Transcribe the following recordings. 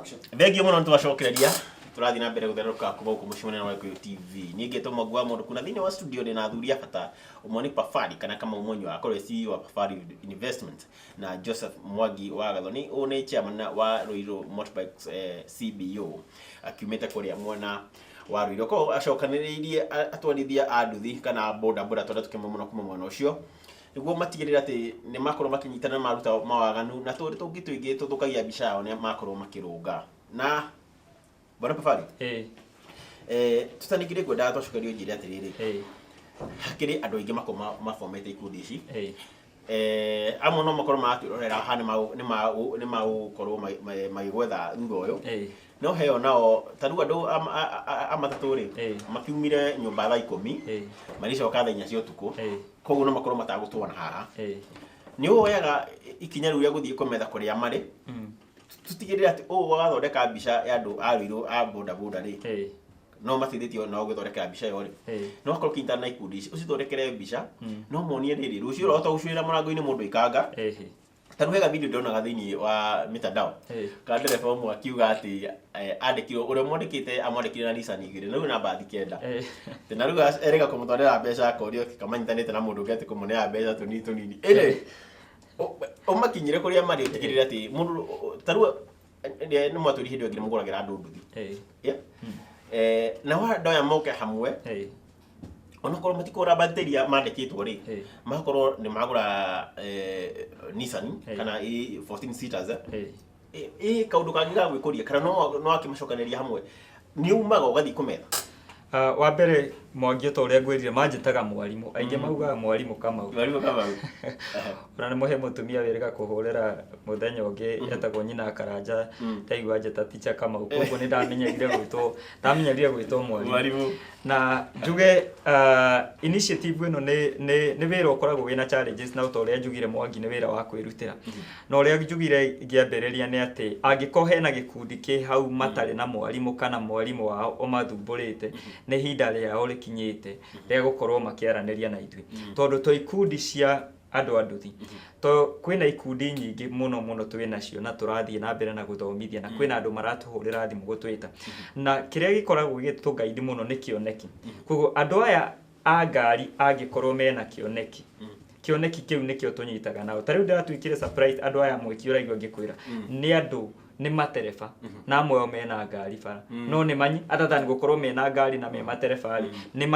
Thengiũ mũno, nĩ twacokereria tũrathiĩ na mbere gũtherũka kuma gũkũ mũciĩ mũnene wa Gĩkũyũ TV. Niĩ ngĩtwo Mwangi wa Mũndũ kuna thĩinĩ wa studio ndĩ na athuri a bata. Ũmwe nĩ Pafari kana Kamau Mũnyua, akorwo CEO wa Pafari Investment, na Joseph Mwangi wa Gathoni, ũyũ nĩ chairman wa Ruiru Motorbikes CBO, akiumĩte kũrĩa mwena wa Ruiru. Koguo acokanĩrĩirie atwarithia a nduthi kana boda boda tondũ tũkĩmwe mũno kuma mwena ũcio, nĩguo matigĩrĩre atĩ nĩ makorwo makĩnyitana na maruta mawaganu na tũrĩ tũngĩ tũingĩ tũthũkagia mbica yao nĩ makorwo makĩrũnga. Na bwana Pafari, tũtaningĩrĩ ngwendaga twacokerio njĩre atĩrĩrĩ, hakĩrĩ andũ aingĩ makorwo mabomete ikundi ici. Amwe no makorwo maratwĩrorera haha nĩ magũkorwo magĩgwetha thutha ũyũ. No heo nao ta rĩu andũ a matatũ rĩ, makiumire nyũmba thaa 10, magĩcoka thaa 4 cia ũtukũ. Koguo no makorwo matagũtwona haha. Nĩ woyaga ikinya rĩu rĩa gũthiĩ kũmetha kũrĩa marĩ, tũtigĩrĩre atĩ ũũ wathondeka mbica ya andũ a Ruiru a boda boda rĩ, no mateithĩtio nao gwĩthondekera mbica ĩyo rĩ, no akorwo ũkĩnyitana na ikundi ici ũcithondekere mbica, no monie rĩrĩ rũciũ ũrahota gũcuĩra mũrango-inĩ mũndũ ikanga. Ta rĩu hega video ndonaga thĩinĩ wa mitandao ka ndereba ũmwe akiuga atĩ andĩkirwo, ũrĩa mwandĩkĩte amwandĩkire na Nissan 2 na rĩu na mbathi 9. Atĩ na rĩu erĩga kũmũtwarĩra mbeca, akorio kamanyitanĩte na mũndũ ũngĩ atĩ kũmũnea mbeca tũnini tũnini. Ĩrĩ ũmakinyire kũrĩa marĩ, ũtigĩrĩre atĩ mũndũ ta rĩu nĩ mwatwĩrire hĩndĩ ĩyo ĩngĩ nĩ mũgũragĩra andũ nduthi. Yeah. Nao andũ aya moke hamwe, onokorwo matikũgũra mbathi iria mandĩkĩtwo rĩ, magakorwo nĩ magũra Nissan kana 14 seaters, ĩ kaũndũ kangĩ ga gwĩkũria kana no akĩmacokanĩria hamwe, nĩ umaga ũgathiĩ kũmetha? Wa mbere, Mwangi, ta ũrĩa ngwĩrire, manjĩtaga mwarimũ. Aingĩ maugaga mwarimũ Kamau. Mwarimũ Kamau. Ona nĩ mũhe mũtumia wĩrĩga kũhũrĩra mũthenya ũngĩ etagwo nyina Karanja, ndaigua njĩta teacher Kamau, koguo nĩ ndamenyerire gwĩtwo mwarimũ. Mwarimũ. Na njuge initiative ĩno nĩ wĩra ũkoragwo wĩna challenges, na ta ũrĩa njugire, Mwangi, nĩ wĩra wa kwĩrutĩra. Na ũrĩa njugire ngĩambĩrĩria nĩ atĩ angĩkorwo hena gĩkundi kĩ hau matarĩ na mwarimũ kana mwarimũ wao ũmathumbũrĩte, nĩ ihinda rĩao rĩkinyĩte rĩa gũkorwo makĩaranĩria na ithuĩ, tondũ to ikundi cia andũ a nduthi, to kwĩna ikundi nyingĩ mũno mũno twĩ nacio na tũrathiĩ na mbere na gũthomithia, na kwĩna andũ maratũhũrĩra thimũ gũtwĩta, na kĩrĩa gĩkoragwo gĩgĩtũgaidi mũno nĩ kĩoneki. Koguo andũ aya a ngari angĩkorwo mena kĩoneki, kĩoneki kĩu nĩkĩo tũnyitaga nao. Ta rĩu ndĩratuĩkire surprise, andũ aya mwĩki ũraigua ngĩkwĩra nĩ andũ nĩ matereba, na amwe ao mena ngari bara, no nĩ manyi other than gũkorwo mena ngari na me matereba rĩ, nĩ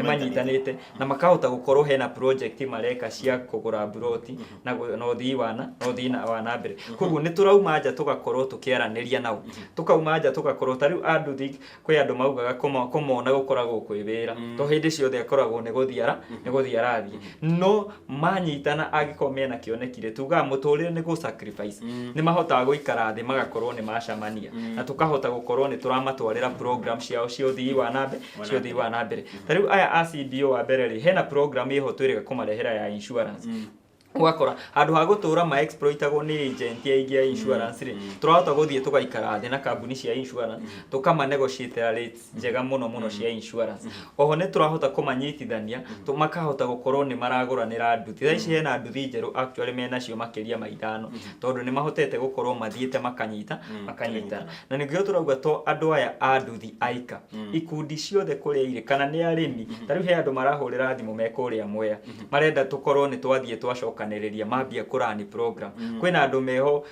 manyitanĩte na makahota gũkorwo hena project mareka cia kũgũra mburoti na ũthii wa na mbere. Koguo nĩ tũrauma nja tũgakorwo tũkĩaranĩria nao, tũkauma nja tũgakorwo ta rĩu a nduthi, kwĩ andũ maugaga kũmona gũkoragwo kwĩ wĩra, to hĩndĩ ciothe akoragwo nĩ gũthiĩ arathiĩ, no manyitana angĩkorwo mena kĩoneki rĩ, tugaga mũtũrĩre nĩ gũ sacrifice, nĩ mahotaga gũikara thĩ magakorwo nĩ macamania na tũkahota gũkorwo nĩ tũramatwarĩra program ciao cia ũthii wa na mbere. Ta rĩu aya a CBO, wa mbere rĩ, hena program ĩho twĩrĩga kũmarehera ya insurance. Ũgakora handũ ha gũtũra ma exploitagwo nĩ agent aingĩ a insurance rĩ, tũrahota gũthiĩ tũgaikara thĩ na kambuni cia insurance, tũkama negotiate rates njega mũno mũno cia insurance. Oho nĩ tũrahota kũmanyitithania, makahota gũkorwo nĩ maragũranĩra nduthi. Thaa ici hena nduthi njerũ actually menacio makĩria ma 5, tondũ nĩ mahotete gũkorwo mathiĩte makanyitana. Na nĩkĩo tũrauga to andũ aya a nduthi aika, ikundi ciothe kũrĩa irĩ, kana nĩ arĩmi. Ta rĩu he andũ marahũrĩra thimũ me kũrĩa Mwea, marenda tũkorwo nĩ twathiĩ twacokanĩrĩria mambia kũrani program. Kwĩna andũ meho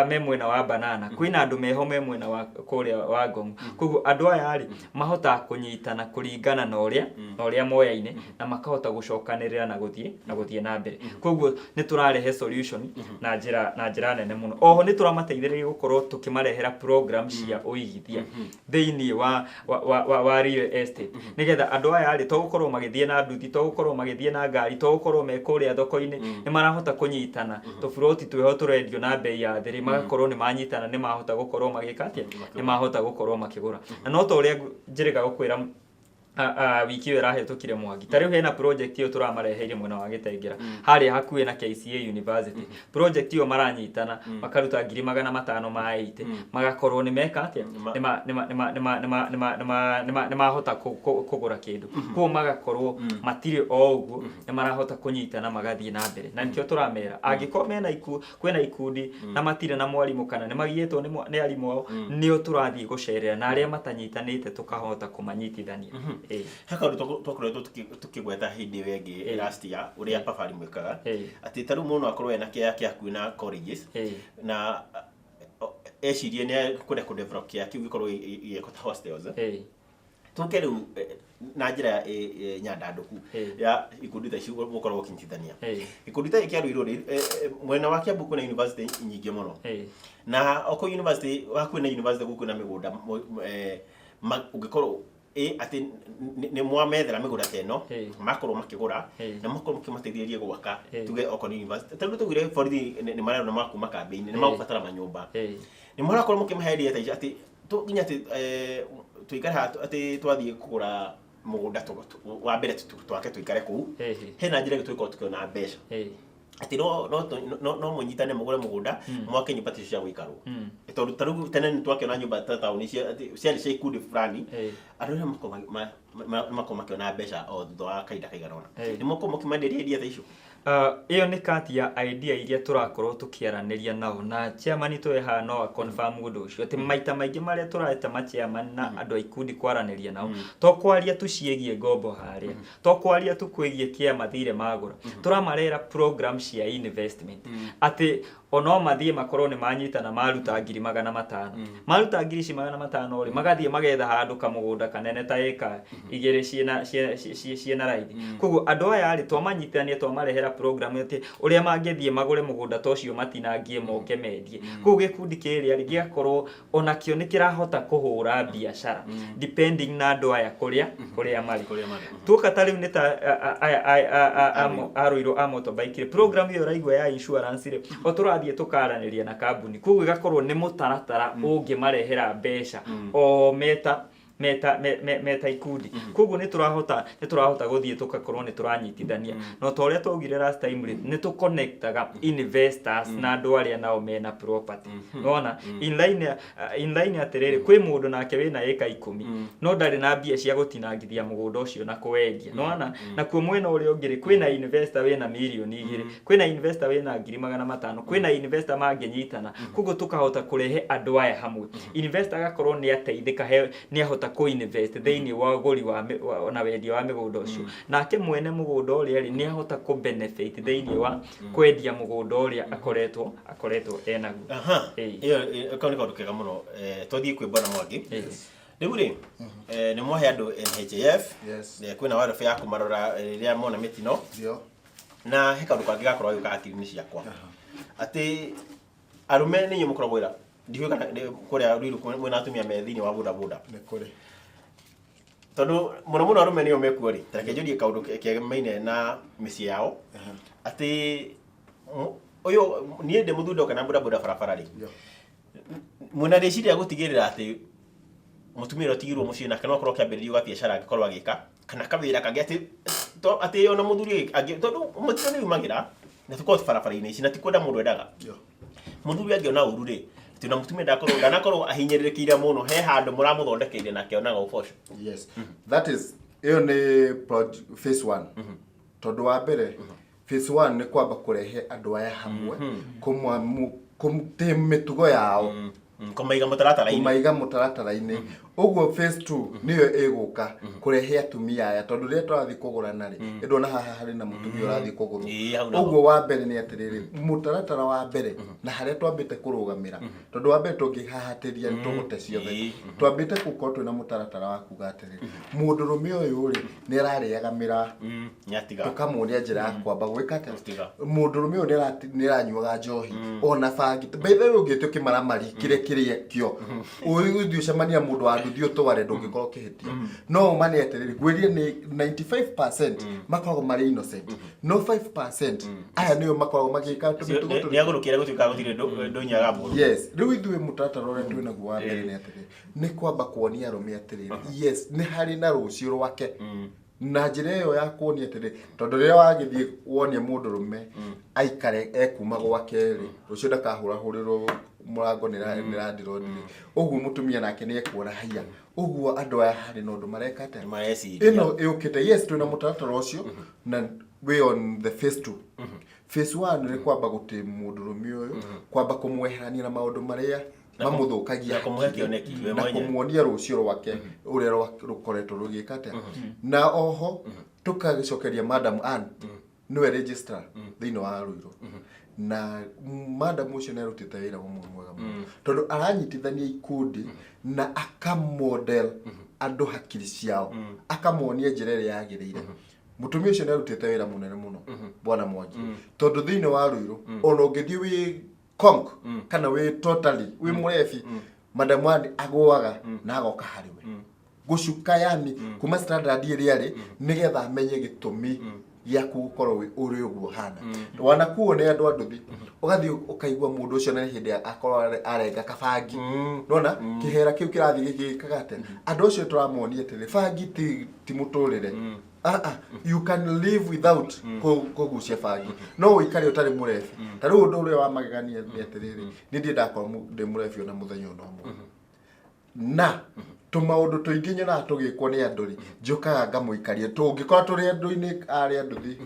me mwena wa banana, kwĩna andũ meho me mwena wa kũrĩa wa Ngong. Koguo andũ aya rĩ, mahotaga kũnyitana kũringana na ũrĩa moyaine na makahota gũcokanĩrĩra na gũthiĩ na mbere. Koguo nĩ tũrarehe solution na njĩra nene mũno. Oho nĩ tũramateithĩrĩria gũkorwo tũkĩmarehera program cia ũigithia thĩinĩ wa real estate, nĩgetha andũ aya rĩ, to gũkorwo magĩthiĩ na nduthi, to gũkorwo magĩthiĩ na ngari, to gũkorwo me kũrĩa thoko-inĩ, nĩ marahota kũnyitana. Tũburoti twĩho tũrendio na mbei ya thĩ rĩ, magakorwo nĩ manyitana, nĩ mahota gũkorwo magĩka atĩa, nĩ mahota gũkorwo makĩgũra. Na no ta ũrĩa njĩrĩga gũkwĩra. Wiki ĩyo ĩrahĩtũkire, Mwangi, ta rĩu hena project ĩyo tũramareheire mwena wa Gĩtengera harĩa hakuhĩ na KCA University. Project ĩyo maranyitana makaruta 500,000 ma 80, magakorwo nĩ meka atĩa? Nĩma- nĩma- nĩma- nĩma- nĩma- nĩma- nĩma- nĩma- nĩmahota kũgũra kĩndũ. Koguo magakorwo matirĩ o ũguo, nĩ marahota kũnyitana magathiĩ na mbere, na nĩkĩo tũramera angĩkorwo mena kwĩna ikundi na matirĩ na mwarimũ kana nĩ magiĩtwo nĩ arimũ ao, nĩo tũrathiĩ gũcerera, na arĩa matanyitanĩte tũkahota kũmanyitithania. Ĩĩ. He kaũndũ twakoretwo tũkĩgweta hĩndĩ ĩyo ĩngĩ last year, ũrĩa pabari mwĩkaga, atĩ ta rĩu mũndũ no akorwo ena kĩaya kĩa hakuhĩ na colleges na ecirie nĩ kwenda kũ develop kĩaya kĩu gĩkorwo gĩgĩkwo ta hostels. Tũke rĩu na njĩra nyandandũku ya ikundi ta ici mũkoragwo ũkĩnyitithania. Gĩkundi ta gĩkĩ kĩa Ruiru rĩ, mwena wa Kiambu kwĩna university nyingĩ mũno, na o kũu university hakuhĩ na university kũu kwĩna mĩgũnda ũngĩkorwo atĩ nĩ mwamethera mĩgũnda ta ĩno, makorwo makĩgũra na makorwo makĩmateithĩrĩria gwaka, tuge okorwo nĩ university, ta rĩu tugire borithi nĩ marerwo nĩ makuma kambĩ-inĩ, nĩ magũbatara manyũmba, nĩ mũrakorwo mũkĩmahe idea ta icio atĩ nginya atĩ tũikare haha atĩ twathiĩ kũgũra mũgũnda wa mbere twake tũikare kũu, hena njĩra ĩngĩ tũgĩkorwo tũkĩona mbeca, atĩ no mũnyitane mũgũre mũgũnda, mwake nyũmba ta icio cia gũikarwo, tondũ ta rĩu tene nĩ twakĩona nyũmba ta taũni ciarĩ cia ikundi fulani, andũ arĩa makorwo makĩona mbeca o thutha wa kahinda kaigana ũna, nĩ mũkorwo mũkĩmenderia idea ta icio? Ĩyo nĩ kati ya idea iria tũrakorwo tũkĩaranĩria nao, na chairman twĩ haha no a confirm ũndũ ũcio, atĩ maita maingĩ marĩa tũreta ma chairman na andũ a ikundi kwaranĩria nao, to kwaria tu ciĩgiĩ ngombo harĩa, to kwaria tu kwĩgiĩ kĩa mathire magũra, tũramarera program cia investment, atĩ ono mathiĩ makorwo nĩ manyitana maruta 500,000, maruta ngiri ici 500 rĩ, magathiĩ magetha handũ kamũgũnda kanene ta ĩka 2 ciĩna raithi. Koguo andũ aya rĩ, twamanyitithania, twamarehera program atĩ ũrĩa mangĩthiĩ magũre mũgũnda ta ũcio, matinangie, moke mendie. Koguo gĩkundi kĩrĩa rĩ, gĩgakorwo onakĩo nĩ kĩrahota kũhũra biacara depending na andũ aya kũrĩa marĩ. Kũrĩa marĩ. Tuoka ta rĩu nĩ ta aya a Ruiru a motorbike rĩ, program ĩyo ũraigua ya insurance rĩ, o tũrathiĩ tũkaranĩria na kambuni, koguo ĩgakorwo nĩ mũtaratara ũngĩmarehera mbeca o meta ikundi. Koguo nĩ tũrahota gũthiĩ tũgakorwo nĩ tũranyitithania, no ta ũrĩa twaugire last time rĩ, nĩ tũconnectaga investors na andũ arĩa nao mena property. Nĩwona in line atĩrĩrĩ, kwĩ mũndũ nake wĩna ĩka 10 no ndarĩ na mbia cia gũtinangithia mũgũnda ũcio na kũwendia. Nĩwona nakuo mwena ũrĩa ũngĩ rĩ, kwĩna investor wĩna 2 mirioni, kwĩna investor wĩna 500,000, kwĩna investor mangĩnyitana. Koguo tũkahota kũrehe andũ aya hamwe, investor agakorwo nĩ ateithĩka he nĩ ahota kũ invest thĩinĩ wa ũgũri wa na wendia wa mĩgũnda ũcio, nake mwene mũgũnda ũrĩa rĩ, nĩ ahota kũ benefit thĩinĩ wa kwendia mũgũnda ũrĩa akoretwo enaguo. Aha. Ĩĩ. Ĩyo kau nĩ kaũndũ kega mũno. Twathiĩ kwĩ bwana Mwangi rĩu rĩ, nĩ mwahe andũ NHIF, kwĩna welfare ya kũmarora rĩrĩa mona mĩtino, na he kaũndũ kangĩ gakorwo gagĩũka hakiri-inĩ ciakwa, atĩ arũme nĩ inyuĩ mũkoragwo wĩra, ndiũĩ kana kũrĩa Ruiru mwĩna atumia me thĩinĩ wa bodaboda? Nĩ kũrĩ. Tondũ mũno mũno arũme nĩo mekuo rĩ, ta reke njũrie kaũndũ kegemaine na mĩciĩ yao, atĩ ũyũ niĩ ndĩ mũthuri ndoka na bodaboda barabara rĩ, mwĩna rĩciria gũtigĩrĩra atĩ mũtumia ũrĩa ũtigirwo mũciĩ nake no akorwo akĩambĩrĩria gabiacara angĩkorwo agĩka kana kawĩra kangĩ, atĩ atĩ ona mũthuri angĩ, tondũ mũtino nĩ yumagĩra na tũkorwo barabara-inĩ ici na ti kwenda mũndũ endaga, mũthuri angĩona ũru rĩ, atĩ ona mũtumia ndakorwo ndanakorwo ahinyĩrĩrĩkĩire mũno, he handũ mũramũthondekeire nake onaga ũboco? Yes, that is, ĩyo nĩ phase one, tondũ wa mbere phase one nĩ kwamba kũrehe andũ aya hamwe, kũmte mĩtugo yao, Kũmaiga mũtaratara-inĩ. Kũmaiga mũtaratara-inĩ. Ũguo phase two nĩyo ĩgũka kũrehe atumia aya, tondũ rĩrĩa tũrathiĩ kũgũrana rĩ, ĩndona haha harĩ na mũtumia ũrathiĩ kũgũrwo. Ĩĩ, hau naho. Ũguo wa mbere nĩ atĩrĩrĩ, mũtaratara wa mbere na harĩa twambĩte kũrũgamĩra, tondũ wa mbere tũngĩhahatĩria nĩ tũgũte ciothe. Twambĩte gũkorwo twĩna mũtaratara wa kuga atĩrĩrĩ, mũndũrũme ũyũ rĩ, nĩ ararĩaga mĩraa, Nĩatiga. Tũkamuonia njĩra ya kwamba gwĩka atĩa? Gũtiga. Mũndũrũme ũyũ nĩ aranyuaga njohi ona bangi. By the way, ũngĩte ũkĩmaramari kĩrĩa kĩrĩa kĩo ũthiĩ ũcemania mũndũ wa nduthi ũtware, ndũngĩkorwo ũkĩhĩtia. No ũma nĩ atĩrĩrĩ, ngwĩrire nĩ 95% makoragwo marĩ innocent, no 5% aya nĩo makoragwo magĩka tũmĩtugo tũrĩ. Nĩ agũrũkĩra gũtuĩka gũtirĩ ndũnyaga mũru. Yes, rĩu ithuĩ mũtaratara ũrĩa twĩ naguo wa mbere nĩ atĩrĩrĩ, nĩ kwamba kuonia arũme atĩrĩrĩ, yes, nĩ harĩ na rũciũ rwake, na njĩra ĩyo ya kuonia atĩrĩ, tondũ rĩrĩa wagĩthiĩ wonia mũndũrũme aikare ekuma gwake rĩ, rũciũ ndakahũrahũrĩrwo mũrango nĩ landlord rĩ, ũguo mũtumia nake nĩ ekuona haiya, ũguo andũ aya harĩ na ũndũ mareka atĩa. Nĩ mareciria. Ĩno ĩũkĩte, yes, twĩna mũtaratara ũcio na we on the phase two. Phase one nĩ kwamba gũtĩ mũndũrũme ũyũ, kwamba kũmweherania na maũndũ marĩa mamũthũkagia na kũmũhe hakiri, kĩoneki we na mwenyewe. Kũmuonia rũciũ rwake ũrĩa rũkoretwo rũgĩka atĩa. Na oho tũkagĩcokeria Madam Ann, nĩwe registrar thĩinĩ wa Ruiru, na madam ũcio nĩ arutĩte wĩra ũmwe mwega mũno, tondũ aranyitithania ikundi na akamodel andũ hakiri ciao, akamonia njĩra ĩrĩa yagĩrĩire. Mũtumia ũcio nĩ arutĩte wĩra mũnene mũno, bwana Mwangi, tondũ thĩinĩ wa Ruiru ona ũngĩthiĩ wĩ conk kana wĩ totally wĩ mũrebi, Madam Ann agũaga na agoka harĩ we gũcuka, yani kuma standard ĩrĩa arĩ, nĩgetha amenye gĩtũmi gĩaku gũkorwo wĩ ũrĩ ũguo hana. Wanakuo nĩ andũ a nduthi, ũgathiĩ ũkaigua mũndũ ũcio na hĩndĩ akorwo arenga kabangi, nona kĩhera kĩu kĩrathiĩ gĩgĩkaga atĩa. Andũ acio tũramonia atĩrĩ, bangi ti mũtũrĩre. Ah, ah, you can live without kũgucia bangi, no ũikare ũtarĩ mũrebi. Ta rĩu ũndũ ũrĩa wa magegania nĩ atĩrĩrĩ, niĩ ndirĩ ndakorwo ndĩ mũrebi ona mũthenya ona ũmwe, na tũmaũndũ tũingĩ nyonaga tũgĩkwo nĩ andũ rĩ, njũkaga ngamũikaria tũngĩkorwo tũrĩ andũ-inĩ arĩa nduthi,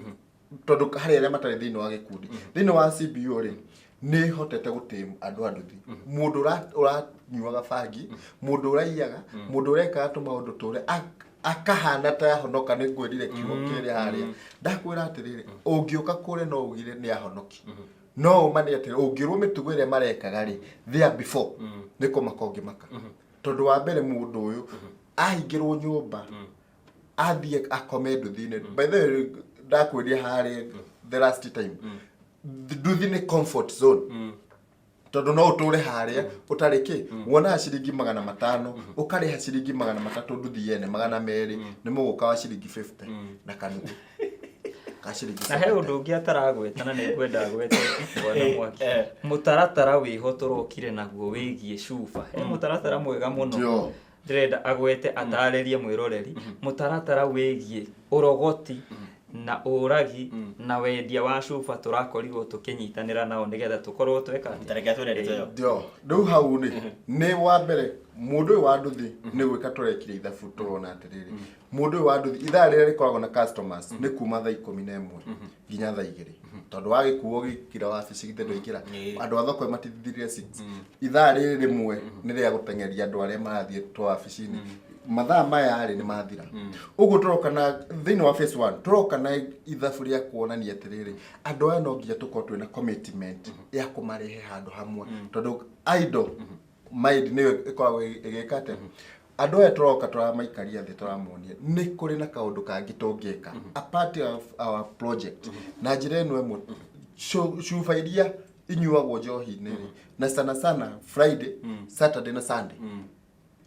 tondũ harĩ arĩa matarĩ thĩinĩ wa gĩkundi. Thĩinĩ wa CBO rĩ, nĩ hotete gũtĩ andũ a nduthi, mũndũ ũranyuaga bangi, mũndũ ũraiyaga, mũndũ ũrekaga tũmaũndũ tũrĩa akahana ta yahonoka. Nĩ ngwĩrire kiugo kĩrĩa harĩa ndakwĩra atĩrĩrĩ, ũngĩũka kũrĩa no ugire nĩ ahonoki, no ũma nĩ atĩrĩ, ũngĩrwo mĩtugo ĩrĩa marekaga rĩ there before, nĩ kũmaka ũngĩmaka, tondũ wa mbere mũndũ ũyũ ahingĩrwo nyũmba, athiĩ akome nduthi-inĩ. By the way, ndakwĩria harĩa the last time, nduthi nĩ comfort zone, tondũ no ũtũre harĩa ũtarĩ kĩ wonaga ciringi 500, ũkarĩha ciringi 300 nduthi yene, 200 nĩ mũgũka wa ciringi 50 na kanuthu ka ciringi Na he 70. ũndũ ũngĩ ataragweta na nĩ ngwenda agwete, bwana Mwaki. Mũtaratara wĩho tũrokire naguo wĩgiĩ cuba, he mũtaratara mwega mũno. Ndĩrenda agwete, atarĩrie mwĩroreri mũtaratara wĩgiĩ ũrogoti na ũragi na wendia wa cuba tũrakorirwo tũkĩnyitanĩra nao nĩgetha tũkorwo tweka atĩa. Tareke atwĩre ndeto ĩyo. Ndio, rĩu hau nĩ wa mbere mũndũ ũyũ wa nduthi nĩ gwĩka tũrekire ithabu, tũrona atĩrĩrĩ, mũndũ ũyũ wa nduthi ithaa rĩrĩa rĩkoragwo na customers nĩ kuma thaa 11 nginya thaa 2, tondũ wagĩkuo gĩkira wabici githĩ ndũingĩra. Andũ a thoko matithirire 6. Ithaa rĩrĩ rĩmwe nĩ rĩa gũteng'eria andũ arĩa marathiĩ twa wabici-inĩ. Mathaa maya rĩ nĩ mathira. Ũguo tũroka na thĩinĩ wa phase one, tũroka na ithabu rĩa kuonania atĩrĩrĩ, andũ aya no nginya tũkorwo twĩna commitment ya kũmarehe handũ hamwe, tondũ idle mind nĩyo ĩkoragwo ĩgĩka atĩa. Andũ aya tũroka tũramaikaria thĩ, tũramonia nĩ kũrĩ na kaũndũ kangĩ tũngĩka a part of our project na njĩra ĩno ĩmwe. Cuba iria inyuagwo njohi-inĩ rĩ, na sana sana Friday, Saturday na Sunday,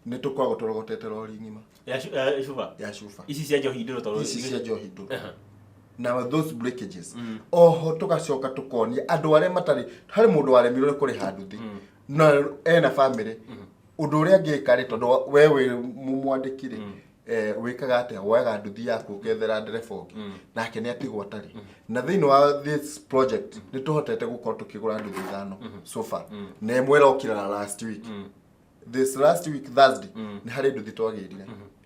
nĩ tũkoragwo tũrogotete rori ng'ima Ya cuba. Ya cuba. Ici cia njohi ndũrũ tondũ Ici cia njohi ndũrũ na those breakages. Oho tugacoka tukonia andũ arĩa matarĩ, harĩ mũndũ waremirwo nĩ kũrĩha nduthi na ena family, ũndũ ũrĩa angĩka rĩ, tondũ we wĩ mwandĩki rĩ, wĩkaga atĩa? Woyaga nduthi yaku ũkethera ndereba ũngĩ, nake nĩ atigwo atarĩ. Na thĩinĩ wa this project nĩ tũhotete gũkorwo tũkĩgũra nduthi ithano so far, na ĩmwe ĩrokire last week, this last week Thursday, nĩ harĩ nduthi twagĩrire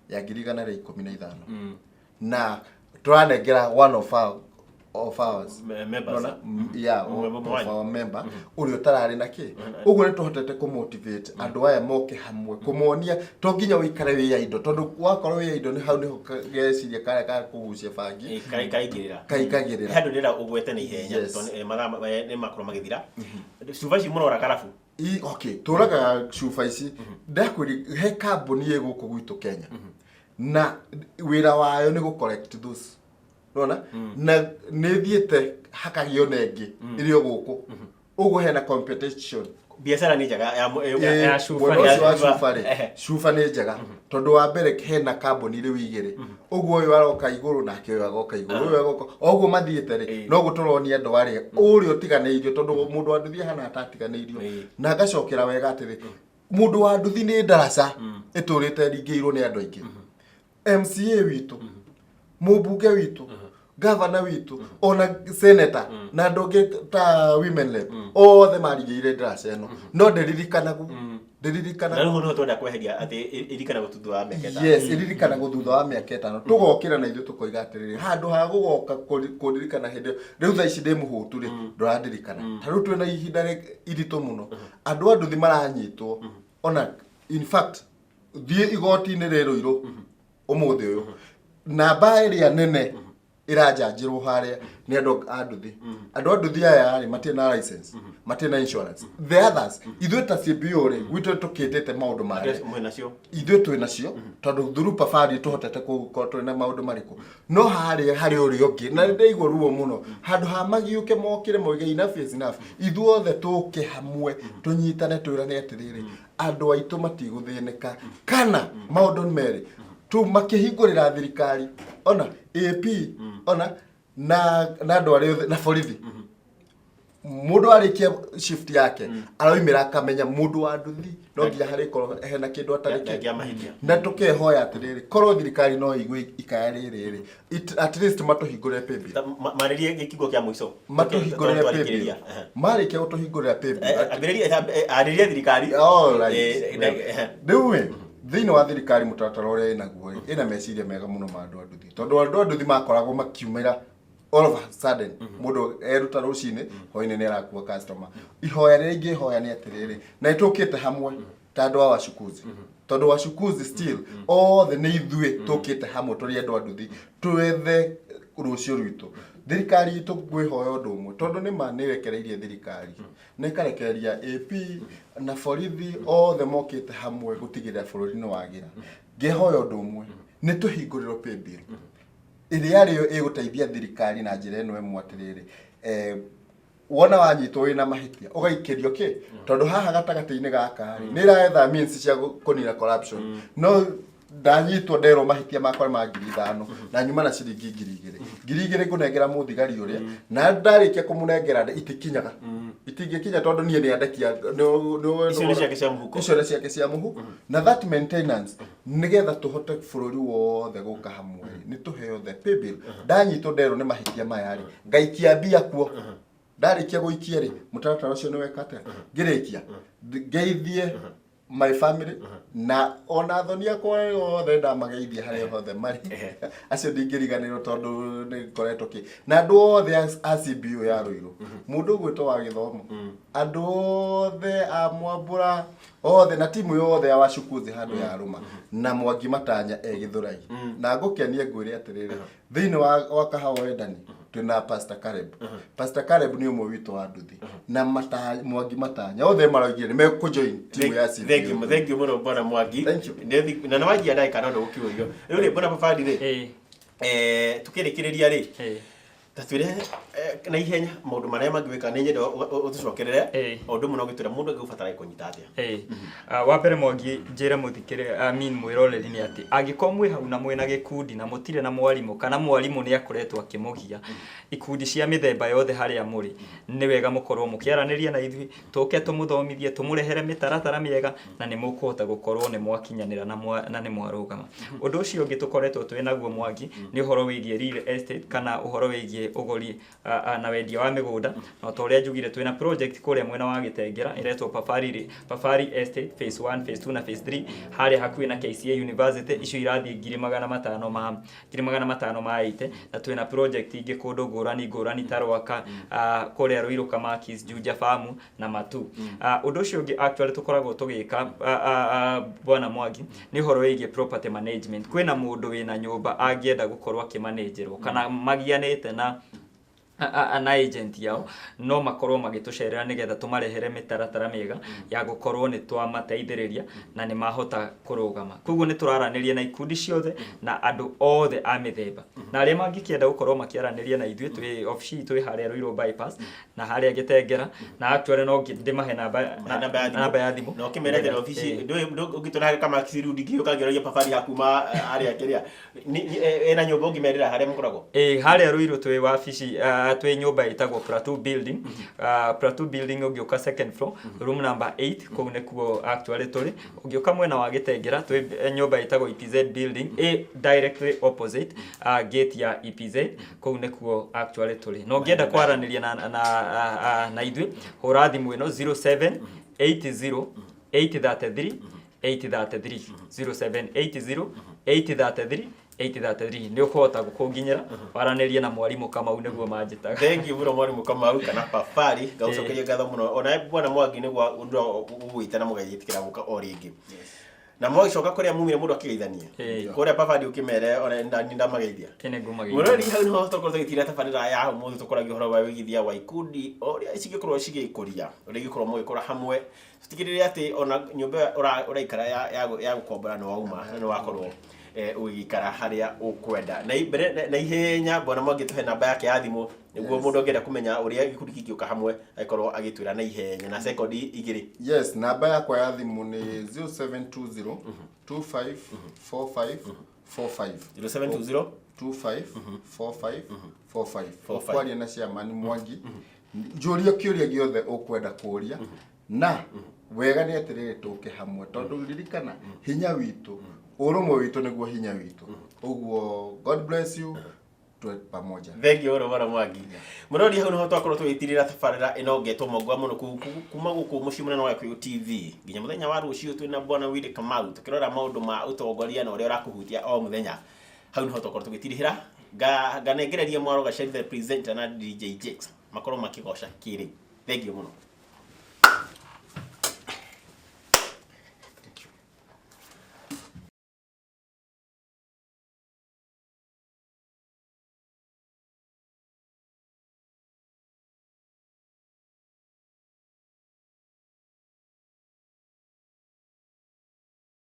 ya 115,000 na tũranengera one of ours Members. Nona? Yeah, Member of wanyu. our member ũrĩa ũtararĩ na kĩ. Ũguo nĩ tũhotete kũmotivate andũ aya moke hamwe, kũmonia to nginya ũikare wĩ ya indo, tondũ wakorwo wĩ ya indo nĩ hau nĩho geciria karĩa ka kũgucia bangi Kaingĩrĩra. Kaingagĩrĩra. Handũ ndĩrenda ũgwete na ihenya, tondũ mathaa nĩ makorwo magĩthira. Cuba ici mũrora karabu. Okay, tũragaga cuba ici. Ndakwĩri he kambuni ĩ gũkũ gwitũ Kenya na wĩra wayo nĩ gũ collect those, nona na nĩ thiĩte hakagĩo na ĩngĩ ĩrĩ o gũkũ. Ũguo hena competition Biacara nĩ njega ya ya cuba. Mwena ũcio wa cuba rĩ, Ehe. cuba nĩ njega tondũ wa mbere hena kambuni rĩu igĩrĩ, ũguo ũyũ aroka igũrũ nake ũyũ agoka igũrũ, ũyũ agoka o ũguo mathiĩte rĩ, no gũtũronia andũ arĩa ũrĩa ũtiganĩirio, tondũ mũndũ wa nduthi ahana atatiganĩirio. Na ngacokera wega atĩrĩ, mũndũ wa nduthi nĩ ndaraca ĩtũrĩte ringĩirwo nĩ andũ aingĩ. MCA witũ, mũmbunge witũ, gavana witũ, ona senator na andũ angĩ ta women rep, othe marigĩire ndaraca ĩno, no ndĩririkanagwo, ndĩririkanagwo. Na rĩu nĩho twenda kweheria atĩ ĩririkanagwo thutha wa mĩaka 5. Yes, ĩririkanagwo thutha wa mĩaka 5. Tũgokĩra na ithuĩ tũkoiga atĩrĩrĩ, handũ ha gũgoka kũririkana hĩndĩ ĩyo, rĩu thaa ici ndĩ mũhũtu rĩ, ndũrandirikana. Ta rĩu twĩna ihinda iritũ mũno, andũ a nduthi maranyitwo, ona in fact thiĩ igoti-inĩ rĩ Rũirũ ũmũthĩ ũyũ, namba ĩrĩa nene ĩranjanjĩrwo harĩa nĩ andũ a nduthi. Andũ a nduthi aya rĩ, matirĩ na license, matirĩ na insurance. The others, ithuĩ ta CBO rĩ, gwitũ tũkĩndĩte maũndũ marĩa Mwĩ nacio. Ithuĩ twĩ nacio, tondũ through Pafari tũhotete gũkorwo twĩ na maũndũ marĩkũ, no harĩa harĩ ũrĩa ũngĩ, na nĩndaigua ruo mũno, handũ ha magiũke mokĩre moige enough is enough, ithuothe tũke hamwe tũnyitane twĩrane atĩrĩrĩ, andũ aitũ matigũthĩnĩka, kana maũndũ nĩ merĩ tu makĩhingũrĩra thirikari ona AP ona na andũ arĩa othe na borithi. Mũndũ arĩkia shift yake araumĩra akamenya mũndũ wa nduthi no nginya harĩkorwo hena kĩndũ atarĩ Ndangĩa mahĩtia. Na tũkehoya atĩrĩrĩ, korwo thirikari no ĩigue ikaya rĩrĩ rĩ, at least matũhingũrĩre paybill. Marĩrie gĩkiugo kĩa mũico. Matũhingũrĩre paybill. Twarĩkĩrĩria. Marĩkia gũtũhingũrĩra paybill, Ambĩrĩria, arĩria thirikari. All right. Rĩu ĩ, thĩinĩ wa thirikari mũtaratara ũrĩa ĩnaguo rĩ, ĩna meciria mega mũno ma andũ a nduthi, tondũ andũ a nduthi makoragwo makiumĩra all of a sudden, mũndũ eruta rũcinĩ, hwainĩ nĩ arakua customer. Ihoya rĩrĩa ingĩhoya nĩ atĩrĩrĩ, na nĩtũkĩte hamwe ta andũ a Wachukuzi, tondũ Wachukuzi still othe nĩ ithuĩ tũkĩte hamwe tũrĩ andũ a nduthi twethe rũciũ rwitũ. Thirikari itũ ngwĩhoya ũndũ ũmwe, tondũ nĩ ma nĩ ĩrekereirie thirikari na ĩkarekereria AP na borithi othe mokĩte hamwe gũtigĩrĩra bũrũri nĩ wagĩra. Ngĩhoya ũndũ ũmwe, nĩ tũhingũrĩrwo paybill ĩrĩa arĩyo ĩgũteithia thirikari na njĩra ĩno ĩmwe atĩrĩrĩ, wona wanyitwo wĩna mahĩtia ũgaikĩrio kĩ, tondũ haha gatagatĩ-inĩ gaka rĩ, nĩ ĩraetha means cia kũnina corruption, no ndanyitwo nderwo mahĩtia makwa nĩ ma 5,000 na nyuma na ciringi 2,000, 2,000 ngũnengera mũthigari ũrĩa, na ndarĩkia kũmũnengera itikinyaga, itingĩkinya tondũ niĩ nĩ andekia. Icio nĩ ciake cia mũhuko. Icio nĩ ciake cia mũhuko, na that maintenance, nĩgetha tũhote bũrũri wothe gũka hamwe, nĩ tũheo the paybill. Ndanyitwo nderwo nĩ mahĩtia maya rĩ, ngaikia mbia kuo, ndarĩkia gũikia rĩ, mũtaratara ũcio nĩ weka atĩa? Ngĩrĩkia ngeithie my family na ona thoni akwa othe, ndamageithia harĩa hothe marĩ, acio ndingĩriganĩrwo tondũ nĩ ngoretwo kĩ na andũ othe a CBO ya Ruiru, mũndũ ũgwĩtwo wa gĩthomo, andũ othe a Mwambũra othe na timu yothe ya Wachukuzi handũ ya Rũma na Mwangi Matanya e Gĩthũrai. Na ngũkenie ngwĩre atĩrĩrĩ, thĩinĩ wa Kahawa Wendani twĩna Pastor Caleb. Pastor Caleb nĩ ũmwe witũ wa nduthi na Mwangi Matanya othe maraugire nĩ mekũjoin timu ya CBO. Thank you, thank you mũno, bwana Mwangi. Thank you. Na nĩ wanjia ndagĩka no ndũgũkĩũrio rĩu rĩ, bwana Babandi rĩ, tukĩrĩkĩrĩria rĩ, ta twĩre na ihenya maũndũ marĩa mangĩwĩka. Nĩ nyenda ũtũcokerere o ũndũ ũmwe na ũgĩtwĩra mũndũ angĩgũbatara kũnyita atĩa. Wa mbere Mwangi, njĩre mũthikĩre, I mean mwĩroreri, nĩ atĩ angĩkorwo mwĩ hau na mwĩna gĩkundi na mũtirĩ na mwarimũ, kana mwarimũ nĩ akoretwo akĩmũgia, ikundi cia mĩthemba yothe harĩa mũrĩ, nĩ wega mũkorwo mũkĩaranĩria na ithuĩ, tũke tũmũthomithie, tũmũrehere mĩtaratara mĩega, na nĩ mũkũhota gũkorwo nĩ mwakinyanĩra na nĩ mwarũgama. Ũndũ ũcio ũngĩ tũkoretwo twĩ naguo, Mwangi, nĩ ũhoro wĩgiĩ real estate kana ũhoro wĩgiĩ ũgũri na wendia wa mĩgũnda. Na ta ũrĩa njugire, twĩna project kũrĩa mwena wa Gĩtengera ĩretwo Pafari Estate phase 1, phase 2 na phase 3, harĩa hakuhĩ na KCA University. Icio irathiĩ 580,000 ma 80. Na twĩna project ingĩ kũndũ ngũrani ngũrani ta Rwaka, kũrĩa Ruiru, Kamakis, Juja Farm na Matu. Ũndũ ũcio ũngĩ actually tũkoragwo tũgĩka, bwana Mwangi, nĩ ũhoro wĩgiĩ property management. Kwĩna mũndũ wĩna nyũmba angĩenda gũkorwo akĩmanĩnjĩrwo kana magianĩte na Na agent yao no makorwo magĩtũcerera nĩgetha tũmarehere mĩtaratara mĩega ya gũkorwo nĩ twamateithĩrĩria na nĩ mahota kũrũgama. Koguo nĩ tũraranĩria na ikundi ciothe na andũ othe a mĩthemba, na arĩa mangĩkĩenda gũkorwo makĩaranĩria na ithuĩ, twĩ obici itũ ĩ harĩa Ruiru Bypass na harĩa Gĩtengera, na actually no ndĩmahe namba Mahe namba ya thimũ. Namba ya thimũ. Na ũkĩmera atĩ obici ndũngĩtũra kamaxi rĩu ndingĩũka ngĩoragia pabari hakuma harĩa kĩrĩa ena nyũmba ũngĩmerĩra harĩa mũkoragwo. Ĩ, harĩa Ruiru twĩ wabici, twĩ nyũmba ĩtagwo Plateau Building. Plateau Building, ũngĩũka second floor, room number 8, kũu nĩkuo actually tũrĩ. Ũngĩũka mwena wa Gĩtengera, twĩ nyũmba ĩtagwo EPZ Building, ĩ directly opposite gate ya EPZ, kũu nĩkuo actually tũrĩ. Na ũngĩenda kwaranĩria na ithuĩ, hũra thimũ ĩno 0780 833 833, 0780 833 833. Nĩ ũkũhota gũkũnginyĩra waranĩrie na mwarimũ Kamau, nĩguo manjĩtaga. Thank you mũno, mwarimũ Kamau kana Pafari, ngagũcokeria ngatho mũno. Ona bwana Mwangi, nĩguo ũndũ ũgũgwĩta na mũgagĩtĩkĩra gũka o rĩngĩ na mwagĩcoka kũrĩa mumire mũndũ akĩgeithania kũrĩa Pafari, ũkĩmere ona nĩ ndamageithia. Nĩ ngumageithia. Mũrori, hau niho tũkorwo tũgĩtira tabarĩra ya ũmũthĩ. Tũkoragia ũhoro wa wĩigithia wa ikundi, ũrĩa cingĩkorwo cigĩkũria, ũrĩa ingĩkorwo mũgĩkũra hamwe, tũtigĩrĩre atĩ ona nyũmba ĩyo ũraikara ya gũkombora nĩ wauma na nĩ wakorwo ũgĩikara harĩa ũkwenda na mbere na ihenya. Bwana Mwangi, tũhe namba yake ya thimũ nĩguo mũndũ angĩenda kũmenya ũrĩa gĩkundi kĩngĩũka hamwe agĩkorwo agĩtwĩra na ihenya na sekondi 2. Yes, namba yakwa ya thimũ nĩ 0720 25 45 45. 0720 25 45 45. 45. Ũkwaria na chairman Mwangi, njũria kĩũria gĩothe ũkwenda kũũria, na wega nĩ atĩrĩrĩ, tũke hamwe, tondũ ririkana, hinya witũ, ũrũmwe witũ nĩguo hinya witũ. Ũguo God bless you, tuwe pamoja. Thank you mũno, bwana Mwangi. Mũrori, hau niho twakorwo tũgĩtirĩra tabarĩra ĩno. Ngetwo mongwa mũno kuma gũkũ mũciĩ mũnene wa Gĩkũyũ TV. Nginya mũthenya wa rũciũ, twĩna bwana Willy Kamau tũkĩrora maũndũ ma ũtongoria na ũrĩa ũrakũhutia o mũthenya. Hau niho twakorwo tũgĩtirĩhĩra. Nganengereria Mwaro Gaceri the presenter na DJ Jakes makorwo makĩgoca kĩrĩ. Thank you mũno.